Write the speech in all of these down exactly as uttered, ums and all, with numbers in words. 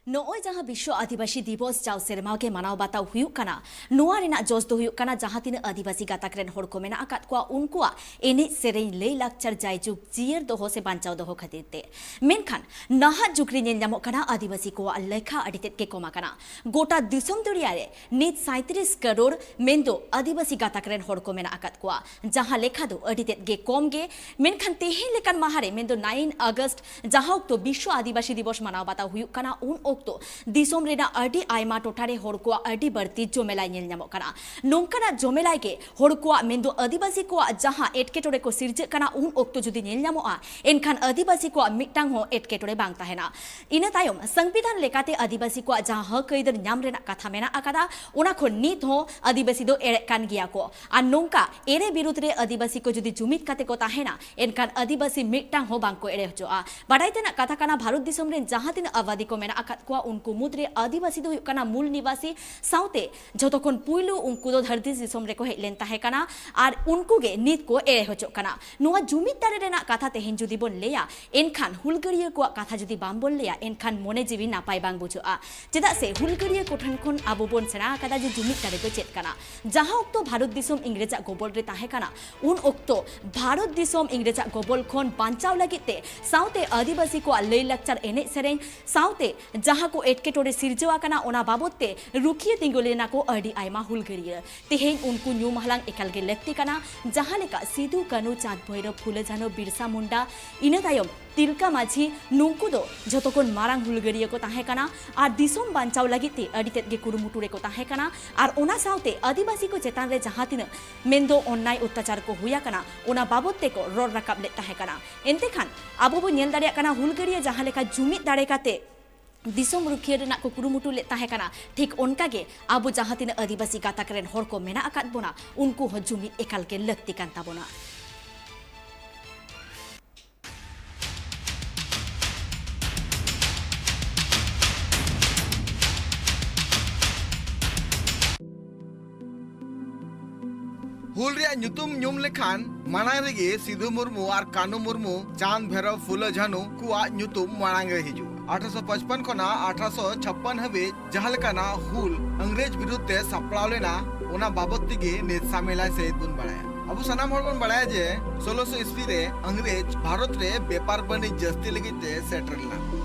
ᱱᱚᱜᱼᱚᱭ ᱡᱟᱦᱟᱸ ᱵᱤᱥᱥᱚ ᱟᱹᱫᱤᱵᱟᱹᱥᱤ ᱫᱤᱵᱚᱥ ᱡᱟᱣ ᱥᱮᱨᱢᱟ ᱜᱮ ᱢᱟᱱᱟᱣ ᱵᱟᱛᱟᱣ ᱦᱩᱭᱩᱜ ᱠᱟᱱᱟ, ᱱᱚᱣᱟ ᱨᱮᱱᱟᱜ ᱡᱚᱥ ᱫᱚ ᱦᱩᱭᱩᱜ ᱠᱟᱱᱟ ᱡᱟᱦᱟᱸ ᱛᱤᱱᱟᱹᱜ ᱟᱹᱫᱤᱵᱟᱹᱥᱤ ᱜᱟᱛᱟᱠ ᱨᱮᱱ ᱦᱚᱲ ᱠᱚ ᱢᱮᱱᱟᱜ ᱟᱠᱟᱫ ᱠᱚᱣᱟ, ᱩᱱᱠᱩᱣᱟᱜ ᱮᱱᱮᱡ ᱥᱮᱨᱮᱧ, ᱞᱟᱹᱭ ᱞᱟᱠᱪᱟᱨ ᱡᱟᱭᱡᱩᱜᱽ ᱡᱤᱭᱟᱹᱲ ᱫᱚᱦᱚ ᱥᱮ ᱵᱟᱧᱪᱟᱣ ᱫᱚᱦᱚ ᱠᱷᱟᱹᱛᱤᱨ ᱛᱮ᱾ ᱢᱮᱱᱠᱷᱟᱱ ᱱᱟᱦᱟᱜ ᱡᱩᱜᱽ ᱨᱮ ᱧᱮᱞ ᱧᱟᱢᱚᱜ ᱠᱟᱱᱟ ᱟᱹᱫᱤᱵᱟᱹᱥᱤ ᱠᱚᱣᱟᱜ ᱞᱮᱠᱷᱟ ᱟᱹᱰᱤ ᱛᱮᱫ ᱜᱮ ᱠᱚᱢ ᱟᱠᱟᱱᱟ᱾ ᱜᱚᱴᱟ ᱫᱤᱥᱚᱢ ᱫᱩᱱᱤᱭᱟᱹ ᱨᱮ ᱱᱤᱛ ᱥᱟᱸᱭᱛᱨᱤᱥ ᱠᱟᱨᱳᱲ ᱢᱮᱱᱫᱚ ᱟᱹᱫᱤᱵᱟᱹᱥᱤ ᱜᱟᱛᱟᱠ ᱨᱮᱱ ᱦᱚᱲ ᱠᱚ ᱢᱮᱱᱟᱜ ᱟᱠᱟᱫ ᱠᱚᱣᱟ, ᱡᱟᱦᱟᱸ ᱞᱮᱠᱷᱟ ᱫᱚ ᱟᱹᱰᱤ ᱛᱮᱫ ᱜᱮ ᱠᱚᱢ ᱜᱮ᱾ ᱢᱮᱱᱠᱷᱟᱱ ᱛᱮᱦᱮᱧ ᱞᱮᱠᱟᱱ ᱢᱟᱦᱟ ᱨᱮ, ᱢᱮᱱᱫᱚ ᱱᱟᱭᱤᱱ ᱟᱜᱚᱥᱴ, ᱡᱟᱦᱟᱸ ᱚᱠᱛᱚ ᱵᱤᱥᱥᱚ ᱟᱹᱫᱤᱵᱟᱹᱥᱤ ᱫᱤᱵᱚᱥ ᱢᱟᱱᱟᱣ ᱵᱟᱛᱟᱣ ᱦᱩᱭᱩᱜ ᱠᱟᱱᱟ, ᱩᱱ ᱚᱠᱛᱚ ᱫᱤᱥᱚᱢ ᱨᱮᱱᱟᱜ ᱟᱹᱰᱤ ᱟᱭᱢᱟ ᱴᱚᱴᱷᱟ ᱨᱮ ᱦᱚᱲ ᱠᱚᱣᱟᱜ ᱟᱹᱰᱤ ᱵᱟᱹᱲᱛᱤ ᱡᱚᱢᱮᱞᱟᱭ ᱧᱮᱞ ᱧᱟᱢᱚᱜ ᱠᱟᱱᱟ᱾ ᱱᱚᱝᱠᱟᱱᱟᱜ ᱡᱚᱢᱮᱞᱟᱭ ᱜᱮ ᱦᱚᱲ ᱠᱚᱣᱟᱜ, ᱢᱮᱱᱫᱚ ᱟᱹᱫᱤᱵᱟᱹᱥᱤ ᱠᱚᱣᱟᱜ ᱡᱟᱦᱟᱸ ᱮᱴᱠᱮᱴᱚᱬᱮ ᱠᱚ ᱥᱤᱨᱡᱟᱹᱜ ᱠᱟᱱᱟ, ᱩᱱ ᱚᱠᱛᱚ ᱡᱩᱫᱤ ᱧᱮᱞ ᱧᱟᱢᱚᱜᱼᱟ, ᱮᱱᱠᱷᱟᱱ ᱟᱹᱫᱤᱵᱟᱹᱥᱤ ᱠᱚᱣᱟᱜ ᱢᱤᱫᱴᱟᱝ ᱦᱚᱸ ᱮᱴᱠᱮᱴᱚᱬᱮ ᱵᱟᱝ ᱛᱟᱦᱮᱱᱟ᱾ ᱤᱱᱟᱹ ᱛᱟᱭᱚᱢ ᱥᱚᱝᱵᱤᱫᱷᱟᱱ ᱞᱮᱠᱟᱛᱮ ᱟᱹᱫᱤᱵᱟᱹᱥᱤ ᱠᱚᱣᱟᱜ ᱡᱟᱦᱟᱸ ᱦᱚᱠ ᱟᱹᱭᱫᱟᱹᱨ ᱧᱟᱢ ᱨᱮᱱᱟᱜ ᱠᱟᱛᱷᱟ ᱢᱮᱱᱟᱜ ᱟᱠᱟᱫᱟ, ᱚᱱᱟ ᱠᱷᱚᱱ ᱱᱤᱛ ᱦᱚᱸ ᱟᱹᱫᱤᱵᱟᱹᱥᱤ ᱫᱚ ᱮᱲᱮᱜ ᱠᱟᱱ ᱜᱮᱭᱟ ᱠᱚ᱾ ᱟᱨ ᱱᱚᱝᱠᱟ ᱮᱲᱮ ᱵᱤᱨᱩᱫᱽ ᱨᱮ ᱟᱹᱫᱤᱵᱟᱹᱥᱤ ᱠᱚ ᱡᱩᱫᱤ ᱡᱩᱢᱤᱫ ᱠᱟᱛᱮ ᱠᱚ ᱛᱟᱦᱮᱱᱟ, ᱮᱱᱠᱷᱟᱱ ᱟᱹᱫᱤᱵᱟᱹᱥᱤ ᱢᱤᱫᱴᱟᱝ ᱦᱚᱸ ᱵᱟᱝ ᱠᱚ ᱮᱲᱮ ᱦᱚᱪᱚᱜᱼᱟ᱾ ᱵᱟᱰᱟᱭ ᱛᱮᱱᱟᱜ ᱠᱟᱛᱷᱟ ᱠᱟᱱᱟ, ᱵᱷᱟᱨᱚᱛ ᱫᱤᱥᱚᱢ ᱨᱮᱱ ᱡᱟᱦᱟᱸ ᱛᱤᱱᱟᱹᱜ ᱟᱵᱟᱫᱤ ᱠᱚ ᱢᱮᱱᱟᱜ ᱟᱠᱟᱫ ᱠᱚᱣᱟ, ᱩᱱᱠᱩ ᱢᱩᱫᱽᱨᱮ ᱟᱹᱫᱤᱵᱟᱹᱥᱤ ᱫᱚ ᱦᱩᱭᱩᱜ ᱠᱟᱱᱟ ᱢᱩᱞ ᱱᱤᱵᱟᱥᱤ᱾ ᱥᱟᱶᱛᱮ ᱡᱷᱚᱛᱚ ᱠᱷᱚᱱ ᱯᱩᱭᱞᱩ ᱩᱱᱠᱩ ᱫᱚ ᱫᱷᱟᱹᱨᱛᱤ ᱫᱤᱥᱚᱢ ᱨᱮᱠᱚ ᱦᱮᱡ ᱞᱮᱱ ᱛᱟᱦᱮᱸ ᱠᱟᱱᱟ, ᱟᱨ ᱩᱱᱠᱩ ᱜᱮ ᱱᱤᱛ ᱠᱚ ᱮᱲᱮ ᱦᱚᱪᱚᱜ ᱠᱟᱱᱟ᱾ ᱱᱚᱣᱟ ᱡᱩᱢᱤᱫ ᱫᱟᱲᱮ ᱨᱮᱱᱟᱜ ᱠᱟᱛᱷᱟ ᱛᱮᱦᱮᱧ ᱡᱩᱫᱤ ᱵᱚᱱ ᱞᱟᱹᱭᱟ, ᱮᱱᱠᱷᱟᱱ ᱦᱩᱞᱜᱟᱹᱨᱤᱭᱟᱹ ᱠᱚᱣᱟᱜ ᱠᱟᱛᱷᱟ ᱡᱩᱫᱤ ᱵᱟᱝ ᱵᱚᱱ ᱞᱟᱹᱭᱟ, ᱮᱱᱠᱷᱟᱱ ᱢᱚᱱᱮ ᱡᱤᱣᱤ ᱱᱟᱯᱟᱭ ᱵᱟᱝ ᱵᱩᱡᱷᱟᱹᱜᱼᱟ᱾ ᱪᱮᱫᱟᱜ ᱥᱮ ᱦᱩᱞᱜᱟᱹᱨᱤᱭᱟᱹ ᱠᱚᱴᱷᱮᱱ ᱠᱷᱚᱱ ᱟᱵᱚ ᱵᱚᱱ ᱥᱮᱬᱟ ᱟᱠᱟᱫᱟ ᱡᱮ ᱡᱩᱢᱤᱫ ᱫᱟᱲᱮ ᱫᱚ ᱪᱮᱫ ᱠᱟᱱᱟ᱾ ᱡᱟᱦᱟᱸ ᱚᱠᱛᱚ ᱵᱷᱟᱨᱚᱛ ᱫᱤᱥᱚᱢ ᱤᱝᱨᱮᱡᱟᱜ ᱜᱚᱵᱚᱞ ᱨᱮ ᱛᱟᱦᱮᱸ ᱠᱟᱱᱟ, ᱩᱱ ᱚᱠᱛᱚ ᱵᱷᱟᱨᱚᱛ ᱫᱤᱥᱚᱢ ᱤᱝᱨᱮᱡᱟᱜ ᱜᱚᱵᱚᱞ ᱠᱷᱚᱱ ᱵᱟᱧᱪᱟᱣ ᱞᱟᱹᱜᱤᱫ ᱛᱮ ᱥᱟᱶᱛᱮ ᱟᱹᱫᱤᱵᱟᱹᱥᱤ ᱠᱚᱣᱟᱜ ᱞᱟᱹᱭ ᱞᱟᱠᱪᱟᱨ, ᱮᱱᱮᱡ ᱥᱮᱨᱮᱧ ᱥᱟᱶᱛᱮ ᱡᱟᱦᱟᱸ ᱠᱚ ᱮᱴᱠᱮᱴᱚᱬᱮ ᱥᱤᱨᱡᱟᱹᱣ ᱟᱠᱟᱱᱟ, ᱚᱱᱟ ᱵᱟᱵᱚᱛ ᱛᱮ ᱨᱩᱠᱷᱤᱭᱟᱹ ᱛᱤᱸᱜᱩ ᱞᱮᱱᱟ ᱠᱚ ᱟᱹᱰᱤ ᱟᱭᱢᱟ ᱦᱩᱞᱜᱟᱹᱨᱤᱭᱟᱹ᱾ ᱛᱮᱦᱮᱧ ᱩᱱᱠᱩ ᱧᱩᱢ ᱦᱟᱞᱟᱝ ᱮᱠᱟᱞ ᱜᱮ ᱞᱟᱹᱠᱛᱤ ᱠᱟᱱᱟ, ᱡᱟᱦᱟᱸ ᱞᱮᱠᱟ ᱥᱤᱫᱩ, ᱠᱟᱹᱱᱩ, ᱪᱟᱸᱫᱽ, ᱵᱷᱳᱭᱨᱳᱵ, ᱯᱷᱩᱞᱟᱹ, ᱡᱷᱟᱱᱳ, ᱵᱤᱨᱥᱟ ᱢᱩᱱᱰᱟ, ᱤᱱᱟᱹ ᱛᱟᱭᱚᱢ ᱛᱤᱞᱠᱟ ᱢᱟᱹᱡᱷᱤ, ᱱᱩᱝᱠᱩ ᱫᱚ ᱡᱷᱚᱛᱚ ᱠᱷᱚᱱ ᱢᱟᱨᱟᱝ ᱦᱩᱞᱜᱟᱹᱨᱤᱭᱟᱹ ᱠᱚ ᱛᱟᱦᱮᱸ ᱠᱟᱱᱟ ᱟᱨ ᱫᱤᱥᱚᱢ ᱵᱟᱧᱪᱟᱣ ᱞᱟᱹᱜᱤᱫ ᱛᱮ ᱟᱹᱰᱤ ᱛᱮᱫ ᱜᱮ ᱠᱩᱨᱩᱢᱩᱴᱩ ᱨᱮᱠᱚ ᱛᱟᱦᱮᱸ ᱠᱟᱱᱟ᱾ ᱟᱨ ᱚᱱᱟ ᱥᱟᱶᱛᱮ ᱟᱹᱫᱤᱵᱟᱹᱥᱤ ᱠᱚ ᱪᱮᱛᱟᱱ ᱨᱮ ᱡᱟᱦᱟᱸ ᱛᱤᱱᱟᱹᱜ ᱢᱮᱱᱫᱚ ᱚᱱᱱᱟᱭ ᱚᱛᱛᱟᱪᱟᱨ ᱠᱚ ᱦᱩᱭ ᱟᱠᱟᱱᱟ, ᱚᱱᱟ ᱵᱟᱵᱚᱛ ᱛᱮᱠᱚ ᱨᱚᱲ ᱨᱟᱠᱟᱵ ᱞᱮᱫ ᱛᱟᱦᱮᱸ ᱠᱟᱱᱟ᱾ ᱮᱱᱛᱮ ᱠᱷᱟᱱ ᱟᱵᱚ ᱵᱚ ᱧᱮᱞ ᱫᱟᱲᱮᱭᱟᱜ ᱠᱟᱱᱟ, ᱦᱩᱞᱜᱟᱹᱨᱤᱭᱟᱹ ᱡᱟᱦᱟᱸ ᱞᱮᱠᱟ ᱡᱩᱢᱤᱫ ᱫᱟᱲᱮ ᱠᱟᱛᱮ ᱫᱤᱥᱚᱢ ᱨᱩᱠᱷᱤᱭᱟᱹ ᱨᱮᱱᱟᱜ ᱠᱚ ᱠᱩᱨᱩᱢᱩᱴᱩ ᱞᱮᱫ ᱛᱟᱦᱮᱸ ᱠᱟᱱᱟ, ᱴᱷᱤᱠ ᱚᱱᱠᱟ ᱜᱮ ᱟᱵᱚ ᱡᱟᱦᱟᱸ ᱛᱤᱱᱟᱹᱜ ᱟᱹᱫᱤᱵᱟᱹᱥᱤ ᱜᱟᱛᱟᱠ ᱨᱮᱱ ᱦᱚᱲ ᱠᱚ ᱢᱮᱱᱟᱜ ᱟᱠᱟᱫ ᱵᱚᱱᱟ, ᱩᱱᱠᱩ ᱦᱚᱸ ᱡᱩᱢᱤᱫ ᱮᱠᱟᱞ ᱜᱮ ᱞᱟᱹᱠᱛᱤ ᱠᱟᱱ ᱛᱟᱵᱚᱱᱟ᱾ ᱦᱩᱞ ᱨᱮᱭᱟᱜ ᱧᱩᱛᱩᱢ ᱧᱩᱢ ᱞᱮᱠᱷᱟᱱ ᱢᱟᱲᱟᱝ ᱨᱮᱜᱮ ᱥᱤᱫᱷᱩ ᱢᱩᱨᱢᱩ ᱟᱨ ᱠᱟᱹᱱᱩ ᱢᱩᱨᱢᱩ, ᱪᱟᱸᱫᱽ ᱵᱷᱮᱨᱚᱵ, ᱯᱷᱩᱞᱟᱹ ᱡᱷᱟᱱᱩ ᱠᱚᱣᱟᱜ ᱧᱩᱛᱩᱢ ᱢᱟᱲᱟᱝ ᱨᱮ ᱦᱤᱡᱩᱜᱼᱟ᱾ ᱟᱴᱷᱨᱚᱥᱚ ᱯᱟᱸᱪᱯᱟᱱ ᱠᱷᱚᱱᱟᱜ ᱟᱴᱷᱨᱚᱥᱚ ᱪᱷᱟᱯᱯᱟᱱ ᱦᱟᱹᱵᱤᱡ ᱡᱟᱦᱟᱸ ᱞᱮᱠᱟᱱᱟᱜ ᱦᱩᱞ ᱤᱝᱨᱮᱡᱽ ᱵᱤᱨᱩᱫᱷ ᱛᱮ ᱥᱟᱯᱲᱟᱣ ᱞᱮᱱᱟ, ᱚᱱᱟ ᱵᱟᱵᱚᱛ ᱛᱮᱜᱮ ᱱᱤᱛ ᱥᱟᱢᱮᱞᱟᱭ ᱥᱟᱹᱦᱤᱡ ᱵᱚᱱ ᱵᱟᱲᱟᱭᱟ᱾ ᱟᱵᱚ ᱥᱟᱱᱟᱢ ᱦᱚᱲ ᱵᱚᱱ ᱵᱟᱲᱟᱭᱟ ᱡᱮ ᱥᱳᱞᱳᱥᱚ ᱤᱥᱣᱤ ᱨᱮ ᱤᱝᱨᱮᱡᱽ ᱵᱷᱟᱨᱚᱛ ᱨᱮ ᱵᱮᱯᱟᱨ ᱵᱟᱹᱱᱤᱡᱽ ᱡᱟᱹᱥᱛᱤ ᱞᱟᱹᱜᱤᱫ ᱛᱮ ᱥᱮᱴᱮᱨ ᱞᱮᱱᱟ᱾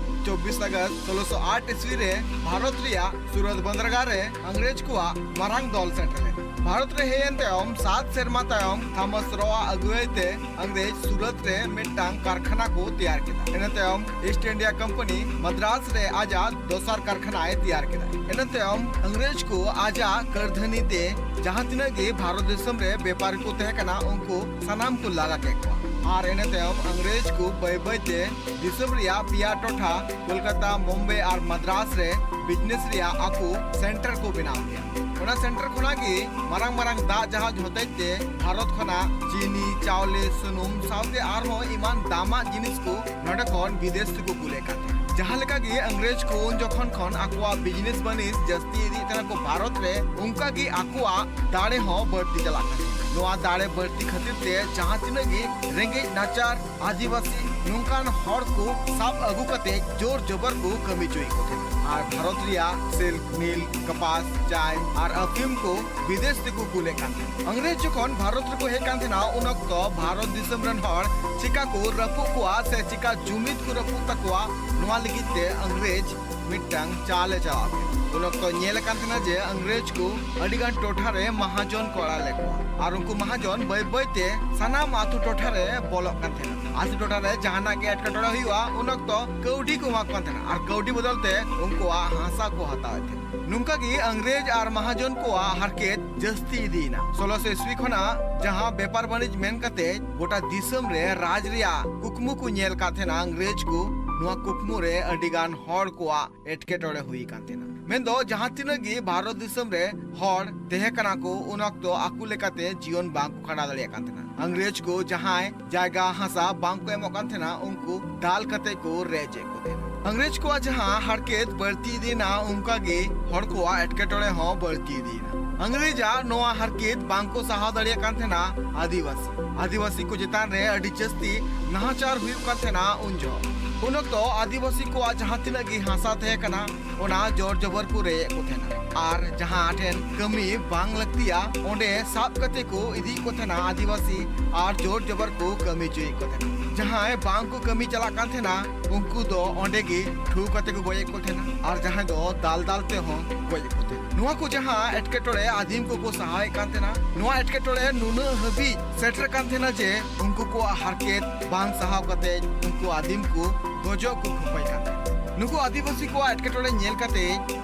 ᱪᱚᱵᱵᱤᱥ ᱟᱜᱚᱥᱴ ᱥᱳᱞᱳᱥᱚ ᱟᱴ ᱤᱥᱣᱤ ᱨᱮ ᱵᱷᱟᱨᱚᱛ ᱨᱮᱭᱟᱜ ᱥᱩᱨᱟᱛ ᱵᱚᱱᱫᱨᱜᱟᱦ ᱨᱮ ᱤᱝᱨᱮᱡᱽ ᱠᱚᱣᱟᱜ ᱢᱟᱨᱟᱝ ᱫᱚᱞ ᱥᱮᱴᱮᱨ ᱞᱮᱱᱟ᱾ ᱵᱷᱟᱨᱚᱛ ᱨᱮ ᱦᱮᱡ ᱮᱱ ᱛᱟᱭᱚᱢ ᱥᱟᱛ ᱥᱮᱨᱢᱟ ᱛᱟᱭᱚᱢ ᱛᱷᱟᱢᱟᱥ ᱨᱚ ᱟᱜ ᱟᱹᱜᱩᱣᱟᱹᱭ ᱛᱮ ᱤᱝᱨᱮᱡᱽ ᱥᱩᱨᱟᱛ ᱨᱮ ᱢᱤᱫᱴᱟᱝ ᱠᱟᱨᱠᱷᱟᱱᱟ ᱠᱚ ᱛᱮᱭᱟᱨ ᱠᱮᱫᱟ᱾ ᱤᱱᱟᱹ ᱛᱟᱭᱚᱢ ᱤᱥᱴ ᱤᱱᱰᱤᱭᱟ ᱠᱳᱢᱯᱟᱱᱤ ᱢᱟᱫᱽᱨᱟᱥ ᱨᱮ ᱟᱡᱟᱜ ᱫᱚᱥᱟᱨ ᱠᱟᱨᱠᱷᱟᱱᱟᱭ ᱛᱮᱭᱟᱨ ᱠᱮᱫᱟ᱾ ᱤᱱᱟᱹ ᱛᱟᱭᱚᱢ ᱤᱝᱨᱮᱡᱽ ᱠᱚ ᱟᱡᱟᱜ ᱠᱟᱹᱨᱫᱷᱟᱹᱱᱤ ᱛᱮ ᱡᱟᱦᱟᱸ ᱛᱤᱱᱟᱹᱜ ᱜᱮ ᱵᱷᱟᱨᱚᱛ ᱫᱤᱥᱚᱢ ᱨᱮ ᱵᱮᱯᱟᱨᱤ ᱠᱚ ᱛᱟᱦᱮᱸ ᱠᱟᱱᱟ, ᱩᱱᱠᱩ ᱥᱟᱱᱟᱢ ᱠᱚ ᱞᱟᱜᱟ ᱠᱮᱫ ᱠᱚᱣᱟ᱾ ᱟᱨ ᱤᱱᱟᱹ ᱛᱟᱭᱚᱢ ᱤᱝᱨᱮᱡᱽ ᱠᱚ ᱵᱟᱹᱭ ᱵᱟᱹᱭ ᱛᱮ ᱫᱤᱥᱚᱢ ᱨᱮᱭᱟᱜ ᱯᱮᱭᱟ ᱴᱚᱴᱷᱟ ᱠᱳᱞᱠᱟᱛᱟ, ᱢᱩᱢᱵᱟᱭ ᱟᱨ ᱢᱟᱫᱽᱨᱟᱥ ᱨᱮ ᱵᱤᱡᱽᱱᱮᱥ ᱨᱮᱭᱟᱜ ᱟᱠᱚ ᱥᱮᱱᱴᱟᱨ ᱠᱚ ᱵᱮᱱᱟᱣ ᱠᱮᱫᱟ᱾ ᱚᱱᱟ ᱥᱮᱱᱴᱟᱨ ᱠᱷᱚᱱᱟᱜ ᱜᱮ ᱢᱟᱨᱟᱝ ᱢᱟᱨᱟᱝ ᱫᱟᱜ ᱡᱟᱦᱟᱡᱽ ᱦᱚᱛᱮᱡ ᱛᱮ ᱵᱷᱟᱨᱚᱛ ᱠᱷᱚᱱᱟᱜ ᱪᱤᱱᱤ, ᱪᱟᱣᱞᱮ, ᱥᱩᱱᱩᱢ ᱥᱟᱶᱛᱮ ᱟᱨᱦᱚᱸ ᱮᱢᱟᱱ ᱫᱟᱢᱟᱜ ᱡᱤᱱᱤᱥ ᱠᱚ ᱱᱚᱰᱮ ᱠᱷᱚᱱ ᱵᱤᱫᱮᱥ ᱛᱮᱠᱚ ᱠᱩᱞᱮᱫ ᱠᱟᱱ ᱛᱟᱦᱮᱸᱫ᱾ ᱡᱟᱦᱟᱸ ᱞᱮᱠᱟ ᱜᱮ ᱤᱝᱨᱮᱡᱽ ᱠᱚ ᱩᱱ ᱡᱚᱠᱷᱚᱱ ᱠᱷᱚᱱ ᱟᱠᱚᱣᱟᱜ ᱵᱤᱡᱽᱱᱮᱥ ᱵᱟᱹᱱᱤᱡᱽ ᱡᱟᱹᱥᱛᱤ ᱤᱫᱤᱭᱮᱫ ᱛᱟᱦᱮᱱᱟ ᱠᱚ ᱵᱷᱟᱨᱚᱛ ᱨᱮ, ᱚᱱᱠᱟ ᱜᱮ ᱟᱠᱚᱣᱟᱜ ᱫᱟᱲᱮ ᱦᱚᱸ ᱵᱟᱹᱲᱛᱤ ᱪᱟᱞᱟᱜ ᱠᱟᱱᱟ᱾ ᱱᱚᱣᱟ ᱫᱟᱲᱮ ᱵᱟᱹᱲᱛᱤ ᱠᱷᱟᱹᱛᱤᱨ ᱛᱮ ᱡᱟᱦᱟᱸ ᱛᱤᱱᱟᱹᱜ ᱜᱮ ᱨᱮᱸᱜᱮᱡ ᱱᱟᱪᱟᱨ ᱟᱹᱫᱤᱵᱟᱹᱥᱤ ᱱᱚᱝᱠᱟᱱ ᱦᱚᱲ ᱠᱚ ᱥᱟᱵ ᱟᱹᱜᱩ ᱠᱟᱛᱮ ᱡᱳᱨ ᱡᱚᱵᱚᱨ ᱠᱚ ᱠᱟᱹᱢᱤ ᱦᱚᱪᱚᱭᱮᱫ ᱠᱚ ᱛᱟᱦᱮᱸᱱᱟ᱾ ᱟᱨ ᱵᱷᱟᱨᱚᱛ ᱨᱮᱭᱟᱜ ᱥᱤᱞᱠ, ᱱᱤᱞ, ᱠᱟᱯᱟᱥ, ᱪᱟᱭ ᱟᱨ ᱟᱯᱷᱤᱢ ᱠᱚ ᱵᱤᱫᱮᱥ ᱛᱮᱠᱚ ᱠᱩᱞᱮᱫ ᱠᱟᱱ ᱛᱟᱦᱮᱸᱱᱟ᱾ ᱤᱝᱨᱮᱡᱽ ᱡᱚᱠᱷᱚᱱ ᱵᱷᱟᱨᱚᱛ ᱨᱮᱠᱚ ᱦᱮᱡ ᱠᱟᱱ ᱛᱟᱦᱮᱸᱱᱟ, ᱩᱱ ᱚᱠᱛᱚ ᱵᱷᱟᱨᱚᱛ ᱫᱤᱥᱚᱢ ᱨᱮᱱ ᱦᱚᱲ ᱪᱤᱠᱟ ᱠᱚ ᱨᱟᱹᱯᱩᱫ ᱠᱚᱣᱟ ᱥᱮ ᱪᱤᱠᱟ ᱡᱩᱢᱤᱫ ᱠᱚ ᱨᱟᱹᱯᱩᱫ ᱛᱟᱠᱚᱣᱟ, ᱱᱚᱣᱟ ᱞᱟᱹᱜᱤᱫ ᱛᱮ ᱤᱝᱨᱮᱡᱽ ᱢᱤᱫᱴᱟᱝ ᱪᱟᱞ ᱮ ᱪᱟᱞᱟᱣ ᱠᱮᱫᱟ᱾ ᱩᱱ ᱚᱠᱛᱚ ᱧᱮᱞ ᱟᱠᱟᱱ ᱛᱟᱦᱮᱸᱱᱟ ᱡᱮ ᱤᱝᱨᱮᱡᱽ ᱠᱚ ᱟᱹᱰᱤ ᱜᱟᱱ ᱴᱚᱴᱷᱟ ᱨᱮ ᱢᱟᱦᱟᱡᱚᱱ ᱠᱚ ᱟᱲᱟᱜ ᱞᱮᱫ ᱠᱚᱣᱟ᱾ ᱟᱨ ᱩᱱᱠᱩ ᱢᱟᱦᱟᱡᱚᱱ ᱵᱟᱹᱭ ᱵᱟᱹᱭ ᱛᱮ ᱥᱟᱱᱟᱢ ᱟᱛᱳ ᱴᱚᱴᱷᱟ ᱨᱮ ᱵᱚᱞᱚᱜ ᱠᱟᱱ ᱛᱟᱦᱮᱸᱱᱟ᱾ ᱟᱛᱳ ᱴᱚᱴᱷᱟ ᱨᱮ ᱡᱟᱦᱟᱱᱟᱜ ᱜᱮ ᱮᱴᱠᱮᱴᱚᱬᱮ ᱦᱩᱭᱩᱜᱼᱟ, ᱩᱱ ᱚᱠᱛᱚ ᱠᱟᱹᱣᱰᱤ ᱠᱚ ᱮᱢᱟ ᱠᱚ ᱠᱟᱱ ᱛᱟᱦᱮᱸᱱᱟ ᱟᱨ ᱠᱟᱹᱣᱰᱤ ᱵᱚᱫᱚᱞ ᱛᱮ ᱩᱱᱠᱩᱣᱟᱜ ᱦᱟᱥᱟ ᱠᱚ ᱦᱟᱛᱟᱣᱮᱫ ᱛᱟᱦᱮᱸᱱᱟ᱾ ᱱᱚᱝᱠᱟ ᱜᱮ ᱤᱝᱨᱮᱡᱽ ᱟᱨ ᱢᱟᱦᱟᱡᱚᱱ ᱠᱚᱣᱟᱜ ᱦᱟᱨᱠᱮᱛ ᱡᱟᱹᱥᱛᱤ ᱤᱫᱤᱭᱮᱱᱟ᱾ ᱥᱳᱞᱳᱥᱚ ᱤᱥᱣᱤ ᱠᱷᱚᱱᱟᱜ ᱡᱟᱦᱟᱸ ᱵᱮᱯᱟᱨ ᱵᱟᱹᱱᱤᱡᱽ ᱢᱮᱱ ᱠᱟᱛᱮ ᱜᱚᱴᱟ ᱫᱤᱥᱚᱢ ᱨᱮ ᱨᱟᱡᱽ ᱨᱮᱭᱟᱜ ᱠᱩᱠᱢᱩ ᱠᱚ ᱧᱮᱞ ᱠᱟᱫ ᱛᱟᱦᱮᱸᱱᱟ ᱤᱝᱨᱮᱡᱽ ᱠᱚ, ᱱᱚᱣᱟ ᱠᱩᱠᱢᱩ ᱨᱮ ᱟᱹᱰᱤ ᱜᱟᱱ ᱦᱚᱲ ᱠᱚᱣᱟᱜ ᱮᱴᱠᱮᱴᱚᱬᱮ ᱦᱩᱭ ᱟᱠᱟᱱ ᱛᱟᱦᱮᱸᱱᱟ᱾ ᱢᱮᱱᱫᱚ ᱡᱟᱦᱟᱸ ᱛᱤᱱᱟᱹᱜ ᱜᱮ ᱵᱷᱟᱨᱚᱛ ᱫᱤᱥᱚᱢ ᱨᱮ ᱦᱚᱲ ᱛᱟᱦᱮᱸ ᱠᱟᱱᱟ ᱠᱚ, ᱩᱱ ᱚᱠᱛᱚ ᱟᱠᱚ ᱞᱮᱠᱟᱛᱮ ᱡᱤᱭᱚᱱ ᱵᱟᱝ ᱠᱚ ᱠᱷᱟᱸᱰᱟᱣ ᱫᱟᱲᱮᱭᱟᱜ ᱠᱟᱱ ᱛᱟᱦᱮᱸᱱᱟ᱾ ᱤᱝᱨᱮᱡᱽ ᱠᱚ ᱡᱟᱦᱟᱸᱭ ᱡᱟᱭᱜᱟ ᱦᱟᱥᱟ ᱵᱟᱝ ᱠᱚ ᱮᱢᱚᱜ ᱠᱟᱱ ᱛᱟᱦᱮᱸᱱᱟ, ᱩᱱᱠᱩ ᱫᱟᱞ ᱠᱟᱛᱮ ᱠᱚ ᱨᱮᱡ ᱮᱫ ᱠᱚ ᱛᱟᱦᱮᱸᱱᱟ᱾ ᱤᱝᱨᱮᱡᱽ ᱠᱚᱣᱟᱜ ᱡᱟᱦᱟᱸ ᱦᱟᱨᱠᱮᱛ ᱵᱟᱹᱲᱛᱤ ᱤᱫᱤᱭᱮᱱᱟ, ᱚᱱᱠᱟ ᱜᱮ ᱦᱚᱲ ᱠᱚᱣᱟᱜ ᱮᱴᱠᱮᱴᱚᱬᱮ ᱦᱚᱸ ᱵᱟᱹᱲᱛᱤ ᱤᱫᱤᱭᱮᱱᱟ᱾ ᱤᱝᱨᱮᱡᱽ ᱟᱜ ᱱᱚᱣᱟ ᱦᱟᱨᱠᱮᱛ ᱵᱟᱝ ᱠᱚ ᱥᱟᱦᱟᱣ ᱫᱟᱲᱮᱭᱟᱜ ᱠᱟᱱ ᱛᱟᱦᱮᱸᱱᱟ ᱟᱹᱫᱤᱵᱟᱹᱥᱤ᱾ ᱟᱹᱫᱤᱵᱟᱹᱥᱤ ᱠᱚ ᱪᱮᱛᱟᱱ ᱨᱮ ᱟᱹᱰᱤ ᱡᱟᱹᱥᱛᱤ ᱱᱟᱦᱟᱪᱟᱨ ᱦᱩᱭᱩᱜ ᱠᱟᱱ ᱛᱟᱦᱮᱸᱱᱟ ᱩᱱ ᱡᱚᱦᱚᱜ᱾ ᱩᱱ ᱚᱠᱛᱚ ᱟᱹᱫᱤᱵᱟᱹᱥᱤ ᱠᱚᱣᱟᱜ ᱡᱟᱦᱟᱸ ᱛᱤᱱᱟᱹᱜ ᱜᱮ ᱦᱟᱥᱟ ᱛᱟᱦᱮᱸ ᱠᱟᱱᱟ, ᱚᱱᱟ ᱡᱳᱨ ᱡᱚᱵᱚᱨ ᱠᱚ ᱨᱮᱡᱮᱫ ᱠᱚ ᱛᱟᱦᱮᱱᱟ᱾ ᱟᱨ ᱡᱟᱦᱟᱸ ᱴᱷᱮᱱ ᱠᱟᱹᱢᱤ ᱵᱟᱝ ᱞᱟᱹᱠᱛᱤᱭᱟ, ᱚᱸᱰᱮ ᱥᱟᱵ ᱠᱟᱛᱮ ᱠᱚ ᱤᱫᱤᱭᱮᱫ ᱠᱚ ᱛᱟᱦᱮᱱᱟ ᱟᱹᱫᱤᱵᱟᱹᱥᱤ, ᱟᱨ ᱡᱳᱨ ᱡᱚᱵᱚᱨ ᱠᱚ ᱠᱟᱹᱢᱤ ᱦᱚᱪᱚᱭᱮᱫ ᱠᱚ ᱛᱟᱦᱮᱱᱟ᱾ ᱡᱟᱦᱟᱸᱭ ᱵᱟᱝ ᱠᱚ ᱠᱟᱹᱢᱤ ᱪᱟᱞᱟᱜ ᱠᱟᱱ ᱛᱟᱦᱮᱱᱟ, ᱩᱱᱠᱩ ᱫᱚ ᱚᱸᱰᱮ ᱜᱮ ᱴᱷᱩ ᱠᱟᱛᱮ ᱠᱚ ᱜᱚᱡᱮᱫ ᱠᱚ ᱛᱟᱦᱮᱱᱟ, ᱟᱨ ᱡᱟᱦᱟᱸᱭ ᱫᱚ ᱫᱟᱞ ᱫᱟᱞ ᱛᱮᱦᱚᱸ ᱜᱚᱡᱮᱫ ᱠᱚ ᱛᱟᱦᱮᱱᱟ᱾ ᱱᱚᱣᱟ ᱠᱚ ᱡᱟᱦᱟᱸ ᱮᱴᱠᱮᱴᱚᱬᱮ ᱟᱹᱫᱤᱢ ᱠᱚᱠᱚ ᱥᱟᱦᱟᱣᱮᱫ ᱠᱟᱱ ᱛᱟᱦᱮᱱᱟ, ᱱᱚᱣᱟ ᱮᱴᱠᱮᱴᱚᱬᱮ ᱱᱩᱱᱟᱹᱜ ᱦᱟᱹᱵᱤᱡ ᱥᱮᱴᱮᱨ ᱠᱟᱱ ᱛᱟᱦᱮᱱᱟ ᱡᱮ ᱩᱱᱠᱩ ᱠᱚᱣᱟᱜ ᱦᱟᱨᱠᱮᱛ ᱵᱟᱝ ᱥᱟᱦᱟᱣ ᱠᱟᱛᱮ ᱩᱱᱠᱩ ᱟᱹᱫᱤᱢ ᱠᱚ ᱜᱚᱡᱚᱜ ᱠᱚ ᱠᱷᱚᱠᱚᱭ ᱠᱟᱱ ᱛᱟᱦᱮᱱᱟ᱾ ᱱᱩᱠᱩ ᱟᱹᱫᱤᱵᱟᱹᱥᱤ ᱠᱚᱣᱟᱜ ᱮᱴᱠᱮᱴᱚᱬᱮ ᱧᱮᱞ ᱠᱟᱛᱮ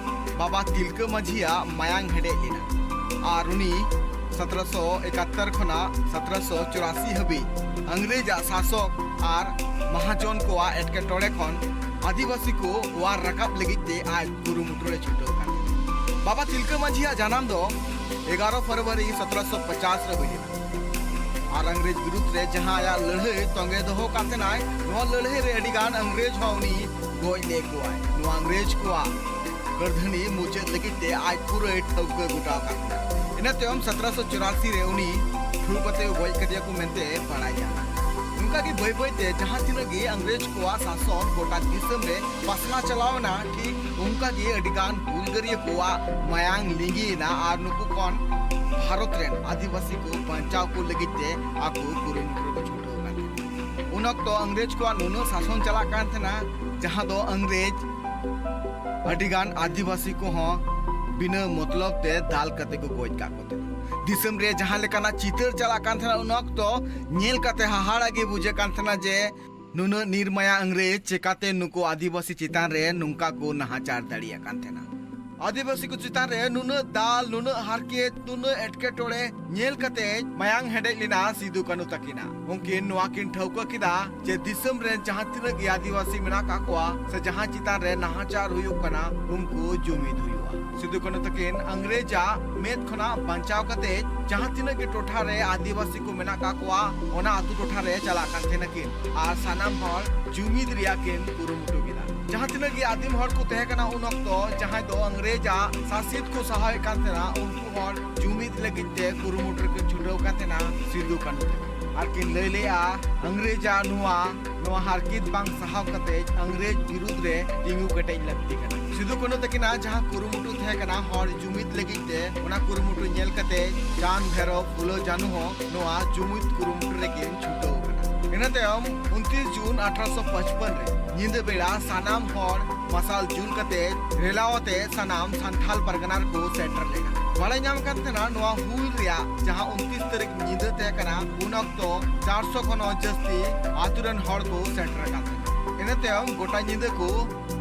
ᱵᱟᱵᱟ ᱛᱤᱞᱠᱟᱹ ᱢᱟᱹᱡᱷᱤᱭᱟᱜ ᱢᱟᱭᱟᱝ ᱦᱮᱰᱮᱡ ᱞᱮᱱᱟ, ᱟᱨ ᱩᱱᱤ ᱥᱚᱛᱨᱚᱥᱚ ᱮᱠᱟᱛᱛᱚᱨ ᱠᱷᱚᱱᱟᱜ ᱥᱚᱛᱨᱚᱥᱚ ᱪᱩᱨᱟᱥᱤ ᱦᱟᱹᱵᱤᱡ ᱤᱝᱨᱮᱡᱽ ᱟᱜ ᱥᱟᱥᱚᱠ ᱟᱨ ᱢᱟᱦᱟᱡᱚᱱ ᱠᱚᱣᱟᱜ ᱮᱴᱠᱮᱴᱚᱬᱮ ᱠᱷᱚᱱ ᱟᱹᱫᱤᱵᱟᱹᱥᱤ ᱠᱚ ᱚᱣᱟᱨ ᱨᱟᱠᱟᱵ ᱞᱟᱹᱜᱤᱫ ᱛᱮ ᱟᱡ ᱠᱩᱨᱩᱢᱩᱴᱩ ᱨᱮ ᱪᱷᱩᱴᱟᱹᱣ ᱠᱟᱱᱟ᱾ ᱵᱟᱵᱟ ᱛᱤᱞᱠᱟᱹ ᱢᱟᱹᱡᱷᱤᱭᱟᱜ ᱡᱟᱱᱟᱢ ᱫᱚ ᱮᱜᱟᱨᱚ ᱯᱷᱮᱵᱽᱨᱩᱣᱟᱨᱤ ᱥᱚᱛᱨᱚᱥᱚ ᱯᱚᱪᱟᱥ ᱨᱮ ᱦᱩᱭ ᱞᱮᱱᱟ, ᱟᱨ ᱤᱝᱨᱮᱡᱽ ᱵᱤᱨᱩᱫᱽ ᱨᱮ ᱡᱟᱦᱟᱸ ᱟᱭᱟᱜ ᱞᱟᱹᱲᱦᱟᱹᱭ ᱛᱚᱸᱜᱮ ᱫᱚᱦᱚ ᱠᱟᱫ ᱛᱟᱦᱮᱱᱟᱭ, ᱱᱚᱣᱟ ᱞᱟᱹᱲᱦᱟᱹᱭ ᱨᱮ ᱟᱹᱰᱤ ᱜᱟᱱ ᱤᱝᱨᱮᱡᱽ ᱦᱚᱸ ᱩᱱᱤ ᱜᱚᱡ ᱞᱮᱫ ᱠᱚᱣᱟᱭ᱾ ᱱᱚᱣᱟ ᱤᱝᱨᱮᱡᱽ ᱠᱚᱣᱟᱜ ᱠᱟᱹᱨᱫᱷᱟᱹᱱᱤ ᱢᱩᱪᱟᱹᱫ ᱞᱟᱹᱜᱤᱫ ᱛᱮ ᱟᱡ ᱯᱩᱨᱟᱹᱭ ᱴᱷᱟᱹᱣᱠᱟᱹ ᱜᱚᱴᱟ ᱟᱠᱟᱫ ᱛᱟᱦᱮᱱᱟ᱾ ᱤᱱᱟᱹ ᱛᱟᱭᱚᱢ ᱥᱚᱛᱨᱚᱥᱚ ᱪᱩᱨᱟᱥᱤ ᱨᱮ ᱩᱱᱤ ᱴᱷᱩ ᱠᱟᱛᱮ ᱜᱚᱡ ᱠᱮᱫᱮᱭᱟ ᱠᱚ ᱢᱮᱱᱛᱮ ᱵᱟᱲᱟᱭ ᱧᱟᱢ ᱮᱱᱟ᱾ ᱱᱚᱝᱠᱟ ᱜᱮ ᱵᱟᱹᱭ ᱵᱟᱹᱭ ᱛᱮ ᱡᱟᱦᱟᱸ ᱛᱤᱱᱟᱹᱜ ᱜᱮ ᱤᱝᱨᱮᱡᱽ ᱠᱚᱣᱟᱜ ᱥᱟᱥᱚᱱ ᱜᱚᱴᱟ ᱫᱤᱥᱚᱢ ᱨᱮ ᱯᱟᱥᱱᱟᱣ ᱪᱟᱞᱟᱣ ᱮᱱᱟ, ᱴᱷᱤᱠ ᱚᱱᱠᱟ ᱜᱮ ᱟᱹᱰᱤ ᱜᱟᱱ ᱦᱩᱞᱜᱟᱹᱨᱤᱭᱟᱹ ᱠᱚᱣᱟᱜ ᱢᱟᱭᱟᱝ ᱞᱤᱸᱜᱤᱭᱮᱱᱟ, ᱟᱨ ᱱᱩᱠᱩ ᱠᱷᱚᱱ ᱵᱷᱟᱨᱚᱛ ᱨᱮᱱ ᱟᱹᱫᱤᱵᱟᱹᱥᱤ ᱠᱚ ᱵᱟᱧᱪᱟᱣ ᱠᱚ ᱞᱟᱹᱜᱤᱫ ᱛᱮ ᱟᱠᱚ ᱠᱩᱨᱩᱢᱩᱴᱩ ᱨᱮᱠᱚ ᱪᱷᱩᱴᱟᱹᱣ ᱟᱠᱟᱱ ᱛᱟᱦᱮᱸᱫ᱾ ᱩᱱ ᱚᱠᱛᱚ ᱤᱝᱨᱮᱡᱽ ᱠᱚᱣᱟᱜ ᱱᱩᱱᱟᱹᱜ ᱥᱟᱥᱚᱱ ᱪᱟᱞᱟᱜ ᱠᱟᱱ ᱛᱟᱦᱮᱱᱟ, ᱡᱟᱦᱟᱸ ᱫᱚ ᱤᱝᱨᱮᱡᱽ ᱟᱹᱰᱤ ᱜᱟᱱ ᱟᱹᱫᱤᱵᱟᱹᱥᱤ ᱠᱚᱦᱚᱸ ᱵᱤᱱᱟᱹ ᱢᱚᱛᱞᱚᱵ ᱛᱮ ᱫᱟᱞ ᱠᱟᱛᱮ ᱠᱚ ᱜᱚᱡ ᱠᱟᱜ ᱠᱚ ᱛᱟᱦᱮᱸᱱᱟ᱾ ᱫᱤᱥᱚᱢ ᱨᱮ ᱡᱟᱦᱟᱸ ᱞᱮᱠᱟᱱᱟᱜ ᱪᱤᱛᱟᱹᱨ ᱪᱟᱞᱟᱜ ᱠᱟᱱ ᱛᱟᱦᱮᱸᱱᱟ, ᱩᱱ ᱚᱠᱛᱚ ᱧᱮᱞ ᱠᱟᱛᱮ ᱦᱟᱦᱟᱲᱟ ᱜᱮ ᱵᱩᱡᱷᱟᱹᱜ ᱠᱟᱱ ᱛᱟᱦᱮᱸᱱᱟ ᱡᱮ ᱱᱩᱱᱟᱹᱜ ᱱᱤᱨᱢᱟᱭᱟ ᱤᱝᱨᱮᱡᱽ ᱪᱮᱠᱟᱛᱮ ᱱᱩᱠᱩ ᱟᱹᱫᱤᱵᱟᱹᱥᱤ ᱪᱮᱛᱟᱱ ᱨᱮ ᱱᱚᱝᱠᱟ ᱠᱚ ᱱᱟᱦᱟᱪᱟᱨ ᱫᱟᱲᱮᱭᱟᱜ ᱠᱟᱱ ᱛᱟᱦᱮᱸᱱᱟ᱾ ᱟᱹᱫᱤᱵᱟᱹᱥᱤ ᱠᱚ ᱪᱮᱛᱟᱱ ᱨᱮ ᱱᱩᱱᱟᱹᱜ ᱫᱟᱞ, ᱱᱩᱱᱟᱹᱜ ᱦᱟᱨᱠᱮᱛ, ᱱᱩᱱᱟᱹᱜ ᱮᱴᱠᱮᱴᱚᱬᱮ ᱧᱮᱞ ᱠᱟᱛᱮ ᱢᱟᱭᱟᱝ ᱦᱮᱰᱮᱡ ᱞᱮᱱᱟ ᱥᱤᱫᱩ ᱠᱟᱹᱱᱩ ᱛᱟᱹᱠᱤᱱᱟᱜ᱾ ᱩᱱᱠᱤᱱ ᱱᱚᱣᱟ ᱠᱤᱱ ᱴᱷᱟᱹᱣᱠᱟᱹ ᱠᱮᱫᱟ ᱡᱮ ᱫᱤᱥᱚᱢ ᱨᱮᱱ ᱡᱟᱦᱟᱸ ᱛᱤᱱᱟᱹᱜ ᱜᱮ ᱟᱹᱫᱤᱵᱟᱹᱥᱤ ᱢᱮᱱᱟᱜ ᱠᱟᱜ ᱠᱚᱣᱟ ᱥᱮ ᱡᱟᱦᱟᱸ ᱪᱮᱛᱟᱱ ᱨᱮ ᱱᱟᱦᱟᱪᱟᱨ ᱦᱩᱭᱩᱜ ᱠᱟᱱᱟ, ᱩᱱᱠᱩ ᱡᱩᱢᱤᱫ ᱦᱩᱭᱩᱜᱼᱟ᱾ ᱥᱤᱫᱩ ᱠᱟᱹᱱᱩ ᱛᱟᱹᱠᱤᱱ ᱤᱝᱨᱮᱡᱽ ᱟᱜ ᱢᱮᱫ ᱠᱷᱚᱱᱟᱜ ᱵᱟᱧᱪᱟᱣ ᱠᱟᱛᱮ ᱡᱟᱦᱟᱸ ᱛᱤᱱᱟᱹᱜ ᱜᱮ ᱴᱚᱴᱷᱟ ᱨᱮ ᱟᱹᱫᱤᱵᱟᱹᱥᱤ ᱠᱚ ᱢᱮᱱᱟᱜ ᱠᱟᱜ ᱠᱚᱣᱟ, ᱚᱱᱟ ᱟᱹᱛᱩ ᱴᱚᱴᱷᱟ ᱨᱮ ᱪᱟᱞᱟᱜ ᱠᱟᱱ ᱛᱟᱦᱮᱸᱱᱟ ᱠᱤᱱ ᱟᱨ ᱥᱟᱱᱟᱢ ᱦᱚᱲ ᱡᱩᱢᱤᱫ ᱨᱮᱭᱟᱜ ᱠᱤᱱ ᱠᱩᱨᱩᱢᱩᱴᱩ ᱠᱮᱫᱟ᱾ ᱡᱟᱦᱟᱸ ᱛᱤᱱᱟᱹᱜ ᱜᱮ ᱟᱹᱫᱤᱢ ᱦᱚᱲ ᱠᱚ ᱛᱟᱦᱮᱸ ᱠᱟᱱᱟ ᱩᱱ ᱚᱠᱛᱚ, ᱡᱟᱦᱟᱸᱭ ᱫᱚ ᱤᱝᱨᱮᱡᱽ ᱟᱜ ᱥᱟᱥᱮᱛ ᱠᱚ ᱥᱟᱦᱟᱣᱮᱫ ᱠᱟᱱ ᱛᱟᱦᱮᱸᱱᱟ, ᱩᱱᱠᱩ ᱦᱚᱲ ᱡᱩᱢᱤᱫ ᱞᱟᱹᱜᱤᱫ ᱛᱮ ᱠᱩᱨᱩᱢᱩᱴᱩ ᱨᱮᱠᱚ ᱪᱷᱩᱴᱟᱹᱣ ᱠᱟᱱ ᱛᱟᱦᱮᱸᱱᱟ ᱥᱤᱫᱩ ᱠᱟᱹᱱᱩ ᱛᱟᱹᱠᱤᱱ᱾ ᱟᱨ ᱠᱤᱱ ᱞᱟᱹᱭ ᱞᱮᱜᱼᱟ, ᱤᱝᱨᱮᱡᱟᱜ ᱱᱚᱣᱟ, ᱱᱚᱣᱟ ᱦᱟᱨᱠᱮᱛ ᱵᱟᱝ ᱥᱟᱦᱟᱣ ᱠᱟᱛᱮ ᱤᱝᱨᱮᱡᱽ ᱵᱤᱨᱩᱫᱽ ᱨᱮ ᱛᱤᱸᱜᱩ ᱠᱮᱴᱮᱡ ᱞᱟᱹᱠᱛᱤ ᱠᱟᱱᱟ᱾ ᱥᱤᱫᱩ ᱠᱟᱹᱱᱦᱩ ᱛᱟᱹᱠᱤᱱᱟᱜ ᱡᱟᱦᱟᱸ ᱠᱩᱨᱩᱢᱩᱴᱩ ᱛᱟᱦᱮᱸ ᱠᱟᱱᱟ ᱦᱚᱲ ᱡᱩᱢᱤᱫ ᱞᱟᱹᱜᱤᱫ ᱛᱮ, ᱚᱱᱟ ᱠᱩᱨᱩᱢᱩᱴᱩ ᱧᱮᱞ ᱠᱟᱛᱮ ᱪᱟᱸᱫᱽ, ᱵᱷᱮᱨᱚᱵ, ᱯᱷᱩᱞᱳ, ᱡᱷᱟᱱᱩ ᱦᱚᱸ ᱱᱚᱣᱟ ᱡᱩᱢᱤᱫ ᱠᱩᱨᱩᱢᱩᱴᱩ ᱨᱮᱠᱤᱱ ᱪᱷᱩᱴᱟᱹᱣ ᱠᱟᱱᱟ᱾ ᱤᱱᱟᱹ ᱛᱟᱭᱚᱢ ᱩᱱᱛᱤᱥ ᱡᱩᱱ ᱟᱴᱷᱨᱚᱥᱚ ᱯᱟᱸᱪᱯᱟᱱ ᱨᱮ ᱧᱤᱫᱟᱹ ᱵᱮᱲᱟ ᱥᱟᱱᱟᱢ ᱦᱚᱲ ᱢᱟᱨᱥᱟᱞ ᱡᱩᱞ ᱠᱟᱛᱮ ᱨᱮᱞᱟᱣ ᱟᱛᱮ ᱥᱟᱱᱟᱢ ᱥᱟᱱᱛᱷᱟᱞ ᱯᱟᱨᱜᱟᱱᱟ ᱨᱮᱠᱚ ᱥᱮᱴᱮᱨ ᱞᱮᱱᱟ᱾ ᱵᱟᱲᱟᱭ ᱧᱟᱢ ᱟᱠᱟᱱ ᱛᱟᱦᱮᱱᱟ ᱱᱚᱣᱟ ᱦᱩᱞ ᱨᱮᱭᱟᱜ ᱡᱟᱦᱟᱸ ᱩᱱᱛᱤᱥ ᱛᱟᱹᱨᱤᱠᱷ ᱧᱤᱫᱟᱹ ᱛᱟᱦᱮᱸ ᱠᱟᱱᱟ, ᱩᱱ ᱚᱠᱛᱚ ᱪᱟᱨᱥᱚ ᱠᱷᱚᱱ ᱦᱚᱸ ᱡᱟᱹᱥᱛᱤ ᱟᱛᱳ ᱨᱮᱱ ᱦᱚᱲ ᱠᱚ ᱥᱮᱴᱮᱨ ᱟᱠᱟᱱ ᱛᱟᱦᱮᱱᱟ᱾ ᱤᱱᱟᱹ ᱛᱟᱭᱚᱢ ᱜᱚᱴᱟ ᱧᱤᱫᱟᱹ ᱠᱚ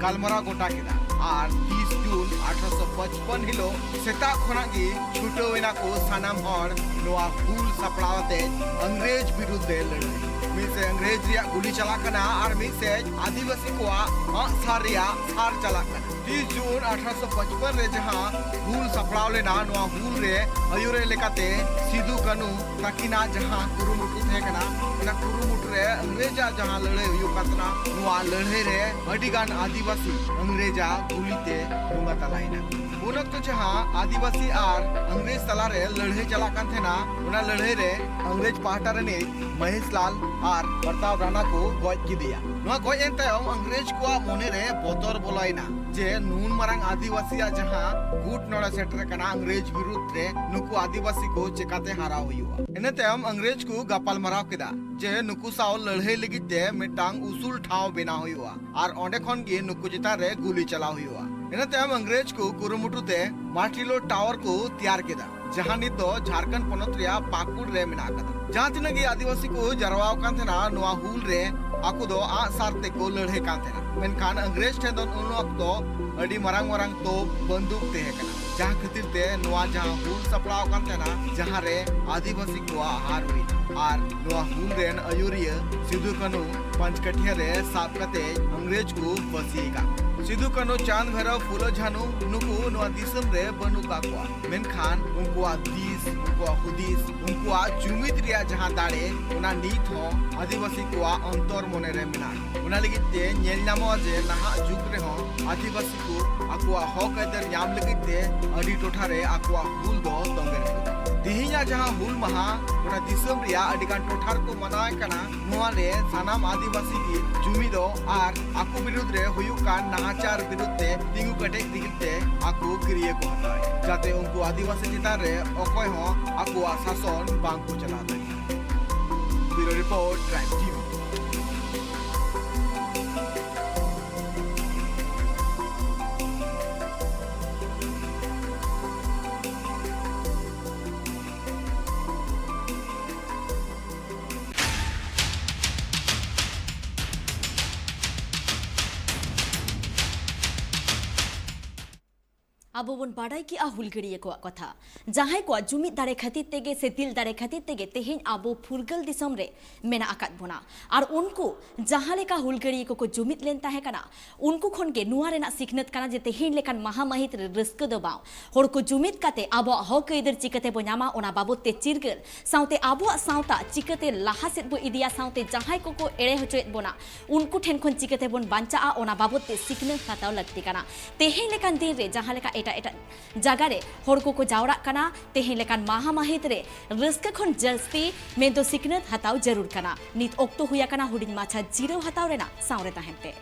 ᱜᱟᱞᱢᱟᱨᱟᱣ ᱜᱚᱴᱟ ᱠᱮᱫᱟ ᱟᱨ ᱛᱤᱥ ᱡᱩᱱ ᱟᱴᱷᱨᱚᱥᱚ ᱯᱟᱸᱪᱯᱟᱱ ᱦᱤᱞᱳᱜ ᱥᱮᱛᱟᱜ ᱠᱷᱚᱱᱟᱜ ᱜᱮ ᱪᱷᱩᱴᱟᱹᱣ ᱮᱱᱟ ᱠᱚ ᱥᱟᱱᱟᱢ ᱦᱚᱲ ᱱᱚᱣᱟ ᱦᱩᱞ ᱥᱟᱯᱲᱟᱣ ᱟᱛᱮ ᱤᱝᱨᱮᱡᱽ ᱵᱤᱨᱩᱫᱽ ᱨᱮ ᱞᱟᱹᱲᱦᱟᱹᱭ᱾ ᱢᱤᱫ ᱥᱮᱫ ᱤᱝᱨᱮᱡᱽ ᱨᱮᱭᱟᱜ ᱜᱩᱞᱤ ᱪᱟᱞᱟᱜ ᱠᱟᱱᱟ ᱟᱨ ᱢᱤᱫ ᱥᱮᱫ ᱟᱹᱫᱤᱵᱟᱹᱥᱤ ᱠᱚᱣᱟᱜ ᱟᱸᱜ ᱥᱟᱨ ᱨᱮᱭᱟᱜ ᱥᱟᱨ ᱪᱟᱞᱟᱜ ᱠᱟᱱᱟ᱾ ᱛᱤᱥ ᱡᱩᱱ ᱟᱴᱷᱨᱚᱥᱚ ᱯᱟᱸᱪᱯᱟᱱ ᱨᱮ ᱡᱟᱦᱟᱸ ᱦᱩᱞ ᱥᱟᱯᱲᱟᱣ ᱞᱮᱱᱟ, ᱱᱚᱣᱟ ᱦᱩᱞ ᱨᱮ ᱟᱹᱭᱩᱨᱮ ᱞᱮᱠᱟᱛᱮ ᱥᱤᱫᱩ ᱠᱟᱹᱱᱩ ᱛᱟᱹᱠᱤᱱᱟᱜ ᱡᱟᱦᱟᱸ ᱠᱩᱨᱩᱢᱩᱴᱩ ᱛᱟᱦᱮᱸ ᱠᱟᱱᱟ, ᱚᱱᱟ ᱠᱩᱨᱩᱢᱩᱴᱩ ᱨᱮ ᱤᱝᱨᱮᱡᱟᱜ ᱡᱟᱦᱟᱸ ᱞᱟᱹᱲᱦᱟᱹᱭ ᱦᱩᱭᱩᱜ ᱠᱟᱱ ᱛᱟᱦᱮᱱᱟ, ᱱᱚᱣᱟ ᱞᱟᱹᱲᱦᱟᱹᱭ ᱨᱮ ᱟᱹᱰᱤ ᱜᱟᱱ ᱟᱹᱫᱤᱵᱟᱹᱥᱤ ᱤᱝᱨᱮᱡᱟᱜ ᱜᱩᱞᱤ ᱛᱮ ᱵᱚᱸᱜᱟ ᱛᱟᱞᱟᱭᱮᱱᱟ᱾ ᱩᱱ ᱚᱠᱛᱚ ᱡᱟᱦᱟᱸ ᱟᱹᱫᱤᱵᱟᱹᱥᱤ ᱟᱨ ᱤᱝᱨᱮᱡᱽ ᱛᱟᱞᱟᱨᱮ ᱞᱟᱹᱲᱦᱟᱹᱭ ᱪᱟᱞᱟᱜ ᱠᱟᱱ ᱛᱟᱦᱮᱱᱟ, ᱚᱱᱟ ᱞᱟᱹᱲᱦᱟᱹᱭ ᱨᱮ ᱤᱝᱨᱮᱡᱽ ᱯᱟᱦᱴᱟ ᱨᱤᱱᱤᱡ ᱢᱚᱦᱮᱥ ᱞᱟᱞ ᱟᱨ ᱯᱨᱚᱛᱟᱯ ᱨᱟᱱᱟ ᱠᱚ ᱜᱚᱡ ᱠᱮᱫᱮᱭᱟ᱾ ᱱᱚᱣᱟ ᱜᱚᱡ ᱮᱱ ᱛᱟᱭᱚᱢ ᱤᱝᱨᱮᱡᱽ ᱠᱚᱣᱟᱜ ᱢᱚᱱᱮ ᱨᱮ ᱵᱚᱛᱚᱨ ᱵᱚᱞᱚᱭᱮᱱᱟ ᱡᱮ ᱱᱩᱱ ᱢᱟᱨᱟᱝ ᱟᱹᱫᱤᱵᱟᱹᱥᱤᱭᱟᱜ ᱡᱟᱦᱟᱸ ᱜᱩᱴ ᱱᱚᱰᱮ ᱥᱮᱴᱮᱨ ᱟᱠᱟᱱᱟ ᱤᱝᱨᱮᱡᱽ ᱵᱤᱨᱩᱫᱽ ᱨᱮ, ᱱᱩᱠᱩ ᱟᱹᱫᱤᱵᱟᱹᱥᱤ ᱠᱚ ᱪᱮᱠᱟᱛᱮ ᱦᱟᱨᱟᱣ ᱦᱩᱭᱩᱜᱼᱟ᱾ ᱤᱱᱟᱹ ᱛᱟᱭᱚᱢ ᱤᱝᱨᱮᱡᱽ ᱠᱚ ᱜᱟᱯᱟᱞ ᱢᱟᱨᱟᱣ ᱠᱮᱫᱟ ᱡᱮ ᱱᱩᱠᱩ ᱥᱟᱶ ᱞᱟᱹᱲᱦᱟᱹᱭ ᱞᱟᱹᱜᱤᱫ ᱛᱮ ᱢᱤᱫᱴᱟᱝ ᱩᱥᱩᱞ ᱴᱷᱟᱶ ᱵᱮᱱᱟᱣ ᱦᱩᱭᱩᱜᱼᱟ ᱟᱨ ᱚᱸᱰᱮ ᱠᱷᱚᱱ ᱜᱮ ᱱᱩᱠᱩ ᱪᱮᱛᱟᱱ ᱨᱮ ᱜᱩᱞᱤ ᱪᱟᱞᱟᱣ ᱦᱩᱭᱩᱜᱼᱟ᱾ ᱤᱱᱟᱹ ᱛᱟᱭᱚᱢ ᱤᱝᱨᱮᱡᱽ ᱠᱚ ᱠᱩᱨᱩᱢᱩᱴᱩ ᱛᱮ ᱢᱟᱨᱴᱤᱞᱳ ᱴᱟᱣᱟᱨ ᱠᱚ ᱛᱮᱭᱟᱨ ᱠᱮᱫᱟ, ᱡᱟᱦᱟᱸ ᱱᱤᱛ ᱫᱚ ᱡᱷᱟᱲᱠᱷᱚᱸᱰ ᱯᱚᱱᱚᱛ ᱨᱮᱭᱟᱜ ᱯᱟᱠᱩᱲ ᱨᱮ ᱢᱮᱱᱟᱜ ᱟᱠᱟᱫᱟ᱾ ᱡᱟᱦᱟᱸ ᱛᱤᱱᱟᱹᱜ ᱜᱮ ᱟᱹᱫᱤᱵᱟᱹᱥᱤ ᱠᱚ ᱡᱟᱨᱣᱟ ᱟᱠᱟᱱ ᱛᱟᱦᱮᱱᱟ, ᱱᱚᱣᱟ ᱦᱩᱞ ᱨᱮ ᱟᱠᱚ ᱫᱚ ᱟᱸᱜ ᱥᱟᱨ ᱛᱮᱠᱚ ᱞᱟᱹᱲᱦᱟᱹᱭ ᱠᱟᱱ ᱛᱟᱦᱮᱱᱟ, ᱢᱮᱱᱠᱷᱟᱱ ᱤᱝᱨᱮᱡᱽ ᱴᱷᱮᱱ ᱫᱚ ᱩᱱ ᱚᱠᱛᱚ ᱟᱹᱰᱤ ᱢᱟᱨᱟᱝ ᱢᱟᱨᱟᱝ ᱛᱳᱯ ᱵᱟᱱᱫᱩᱠ ᱛᱟᱦᱮᱸ ᱠᱟᱱᱟ, ᱡᱟᱦᱟᱸ ᱠᱷᱟᱹᱛᱤᱨ ᱛᱮ ᱱᱚᱣᱟ ᱡᱟᱦᱟᱸ ᱦᱩᱞ ᱥᱟᱯᱲᱟᱣ ᱟᱠᱟᱱ ᱛᱟᱦᱮᱱᱟ, ᱡᱟᱦᱟᱸ ᱨᱮ ᱟᱹᱫᱤᱵᱟᱹᱥᱤ ᱠᱚᱣᱟᱜ ᱦᱟᱨ ᱦᱩᱭ ᱮᱱᱟ᱾ ᱟᱨ ᱱᱚᱣᱟ ᱦᱩᱞ ᱨᱮᱱ ᱟᱹᱭᱩᱨᱤᱭᱟᱹ ᱥᱤᱫᱩ ᱠᱟᱹᱱᱦᱩ ᱯᱟᱸᱪᱠᱟᱹᱴᱷᱤᱭᱟᱹ ᱨᱮ ᱥᱟᱵ ᱠᱟᱛᱮ ᱤᱝᱨᱮᱡᱽ ᱠᱚ ᱯᱷᱟᱹᱥᱤ ᱟᱠᱟᱫ ᱠᱚᱣᱟ᱾ ᱥᱤᱫᱩ ᱠᱟᱹᱱᱦᱩ, ᱪᱟᱸᱫᱽ ᱵᱷᱟᱭᱨᱚ, ᱯᱷᱩᱞᱳ ᱡᱷᱟᱱᱩ ᱱᱩᱠᱩ ᱱᱚᱣᱟ ᱫᱤᱥᱚᱢ ᱨᱮ ᱵᱟᱹᱱᱩᱜ ᱟᱠᱟᱫ ᱠᱚᱣᱟ, ᱢᱮᱱᱠᱷᱟᱱ ᱩᱱᱠᱩᱣᱟᱜ ᱫᱤᱥ, ᱩᱱᱠᱩᱣᱟᱜ ᱦᱩᱫᱤᱥ, ᱩᱱᱠᱩᱣᱟᱜ ᱡᱩᱢᱤᱫ ᱨᱮᱭᱟᱜ ᱡᱟᱦᱟᱸ ᱫᱟᱲᱮ, ᱚᱱᱟ ᱱᱤᱛ ᱦᱚᱸ ᱟᱹᱫᱤᱵᱟᱹᱥᱤ ᱠᱚᱣᱟᱜ ᱚᱱᱛᱚᱨ ᱢᱚᱱᱮ ᱨᱮ ᱢᱮᱱᱟᱜᱼᱟ᱾ ᱚᱱᱟ ᱞᱟᱹᱜᱤᱫ ᱛᱮ ᱧᱮᱞ ᱧᱟᱢᱚᱜᱼᱟ ᱡᱮ ᱱᱟᱦᱟᱜ ᱡᱩᱜᱽ ᱨᱮᱦᱚᱸ ᱟᱹᱫᱤᱵᱟᱹᱥᱤ ᱠᱚ ᱟᱠᱚᱣᱟᱜ ᱦᱚᱠ ᱟᱹᱭᱫᱟᱹᱨ ᱧᱟᱢ ᱞᱟᱹᱜᱤᱫ ᱛᱮ ᱟᱹᱰᱤ ᱴᱚᱴᱷᱟ ᱨᱮ ᱟᱠᱚᱣᱟᱜ ᱦᱩᱞ ᱫᱚ ᱛᱚᱸᱜᱮ ᱨᱮ ᱢᱮᱱᱟᱜᱼᱟ᱾ ᱛᱮᱦᱮᱧᱟᱜ ᱡᱟᱦᱟᱸ ᱦᱩᱞ ᱢᱟᱦᱟ ᱜᱚᱴᱟ ᱫᱤᱥᱚᱢ ᱨᱮᱭᱟᱜ ᱟᱹᱰᱤ ᱜᱟᱱ ᱴᱚᱴᱷᱟ ᱨᱮᱠᱚ ᱢᱟᱱᱟᱣᱮᱫ ᱠᱟᱱᱟ, ᱱᱚᱣᱟ ᱨᱮ ᱥᱟᱱᱟᱢ ᱟᱹᱫᱤᱵᱟᱹᱥᱤ ᱜᱮ ᱡᱩᱢᱤᱫᱚᱜ ᱟᱨ ᱟᱠᱚ ᱵᱤᱨᱩᱫᱽ ᱨᱮ ᱦᱩᱭᱩᱜ ᱠᱟᱱ ᱱᱟᱦᱟᱪᱟᱨ ᱵᱤᱨᱩᱫᱽ ᱛᱮ ᱛᱤᱸᱜᱩ ᱠᱮᱴᱮᱡ ᱞᱟᱹᱜᱤᱫ ᱛᱮ ᱟᱠᱚ ᱠᱤᱨᱭᱟᱹ ᱠᱚ ᱦᱟᱛᱟᱣᱮᱫ, ᱡᱟᱛᱮ ᱩᱱᱠᱩ ᱟᱹᱫᱤᱵᱟᱹᱥᱤ ᱪᱮᱛᱟᱱ ᱨᱮ ᱚᱠᱚᱭ ᱦᱚᱸ ᱟᱠᱚᱣᱟᱜ ᱥᱟᱥᱚᱱ ᱵᱟᱝ ᱠᱚ ᱪᱟᱞᱟᱣ ᱫᱟᱲᱮᱭᱟᱜ᱾ Bureau Report, Tribe TV. ᱟᱵᱚ ᱵᱚᱱ ᱵᱟᱰᱟᱭ ᱠᱮᱜᱼᱟ ᱦᱩᱞᱜᱟᱹᱨᱤᱭᱟᱹ ᱠᱚᱣᱟᱜ ᱠᱟᱛᱷᱟ, ᱡᱟᱦᱟᱸᱭ ᱠᱚᱣᱟᱜ ᱡᱩᱢᱤᱫ ᱫᱟᱲᱮ ᱠᱷᱟᱹᱛᱤᱨ ᱛᱮᱜᱮ ᱥᱮ ᱫᱤᱞ ᱫᱟᱲᱮ ᱠᱷᱟᱹᱛᱤᱨ ᱛᱮᱜᱮ ᱛᱮᱦᱮᱧ ᱟᱵᱚ ᱯᱷᱩᱨᱜᱟᱹᱞ ᱫᱤᱥᱚᱢ ᱨᱮ ᱢᱮᱱᱟᱜ ᱟᱠᱟᱫ ᱵᱚᱱᱟ᱾ ᱟᱨ ᱩᱱᱠᱩ ᱡᱟᱦᱟᱸ ᱞᱮᱠᱟ ᱦᱩᱞᱜᱟᱹᱨᱤᱭᱟᱹ ᱠᱚᱠᱚ ᱡᱩᱢᱤᱫ ᱞᱮᱱ ᱛᱟᱦᱮᱸ ᱠᱟᱱᱟ, ᱩᱱᱠᱩ ᱠᱷᱚᱱ ᱜᱮ ᱱᱚᱣᱟ ᱨᱮᱱᱟᱜ ᱥᱤᱠᱷᱱᱟᱹᱛ ᱠᱟᱱᱟ ᱡᱮ ᱛᱮᱦᱮᱧ ᱞᱮᱠᱟᱱ ᱢᱟᱦᱟ ᱢᱟᱹᱦᱤᱛ ᱨᱮ ᱨᱟᱹᱥᱠᱟᱹ ᱫᱚ ᱵᱟᱝ, ᱦᱚᱲ ᱠᱚ ᱡᱩᱢᱤᱫ ᱠᱟᱛᱮ ᱟᱵᱚᱣᱟᱜ ᱦᱚᱠ ᱟᱹᱭᱫᱟᱹᱨ ᱪᱤᱠᱟᱹ ᱛᱮᱵᱚ ᱧᱟᱢᱟ, ᱚᱱᱟ ᱵᱟᱵᱚᱛ ᱛᱮ ᱪᱤᱨᱜᱟᱹᱞ, ᱥᱟᱶᱛᱮ ᱟᱵᱚᱣᱟᱜ ᱥᱟᱶᱛᱟ ᱪᱤᱠᱟᱹᱛᱮ ᱞᱟᱦᱟ ᱥᱮᱫ ᱵᱚ ᱤᱫᱤᱭᱟ, ᱥᱟᱶᱛᱮ ᱡᱟᱦᱟᱸᱭ ᱠᱚᱠᱚ ᱮᱲᱮ ᱦᱚᱪᱚᱭᱮᱫ ᱵᱚᱱᱟ, ᱩᱱᱠᱩ ᱴᱷᱮᱱ ᱠᱷᱚᱱ ᱪᱤᱠᱟᱹ ᱛᱮᱵᱚᱱ ᱵᱟᱧᱪᱟᱜᱼᱟ, ᱚᱱᱟ ᱵᱟᱵᱚᱛ ᱛᱮ ᱥᱤᱠᱷᱱᱟᱹᱛ ᱦᱟᱛᱟᱣ ᱞᱟᱹᱠᱛᱤ ᱠᱟᱱᱟ᱾ ᱛᱮᱦᱮᱧ ᱞᱮᱠᱟᱱ ᱫᱤᱱ ᱨᱮ ᱡᱟᱦᱟᱸ ᱞᱮᱠᱟ ᱮᱴᱟᱜ ᱮᱴᱟᱜ ᱡᱟᱭᱜᱟ ᱨᱮ ᱦᱚᱲ ᱠᱚᱠᱚ ᱡᱟᱣᱨᱟᱜ ᱠᱟᱱᱟ, ᱛᱮᱦᱮᱧ ᱞᱮᱠᱟᱱ ᱢᱟᱦᱟ ᱢᱟᱹᱦᱤᱛ ᱨᱮ ᱨᱟᱹᱥᱠᱟᱹ ᱠᱷᱚᱱ ᱡᱟᱹᱥᱛᱤ ᱢᱮᱱᱫᱚ ᱥᱤᱠᱷᱱᱟᱹᱛ ᱦᱟᱛᱟᱣ ᱡᱟᱹᱨᱩᱲ ᱠᱟᱱᱟ᱾ ᱱᱤᱛ ᱚᱠᱛᱚ ᱦᱩᱭ ᱟᱠᱟᱱᱟ ᱦᱩᱰᱤᱧ ᱢᱟᱪᱷᱟ ᱡᱤᱨᱟᱹᱣ ᱦᱟᱛᱟᱣ ᱨᱮᱱᱟᱜ᱾ ᱥᱟᱶᱨᱮ ᱛᱟᱦᱮᱱ ᱯᱮ᱾